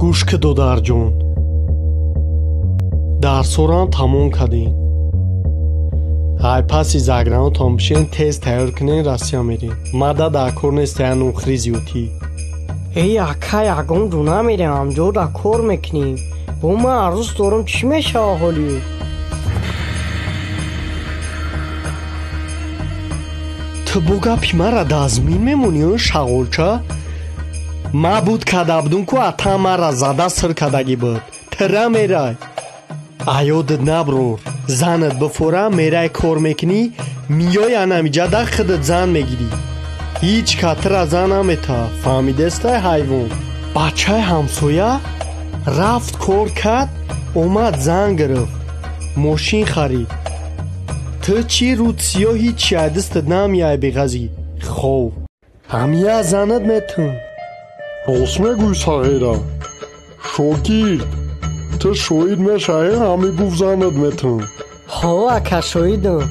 Гӯш ки, додарҷон, дарсорам тамом кардем. Ай паси загранотон бишен, тез тайёр кунен, Россия мерем. Мада дар кор нест я нухри зиётӣ. Эй ака, ягон ҷо намерем, ҳамҷода кор мекунем. Бо ман арӯс дорам, чӣ мешава ҳоли? Ту бо гапи мара дазмин мемонӣ, шағолча? Ма буд када будум ку, ата мара зада сир кардагӣ буд. Тира мерай. Аёдат наброр. Занат бифора, мерай кор мекунӣ, миёй анамиҷада худат зан мегирӣ. Ҳеҷ катра зан намета, фаҳмидестай, ҳайвон? Бачаи ҳамсоя рафт, кор кард, омад, зан гирифт, мошин харид. Ту чӣ рӯд сиёҳ, ҳичи ай дастат намеяй беғазӣ. Хов. Ҳамия занат метун. Рост мегӯй, сағира. Шогирд, ту шоҳид мешавӣ, ҳами гуфт занат метун. Ҳо, ака, шоҳидам.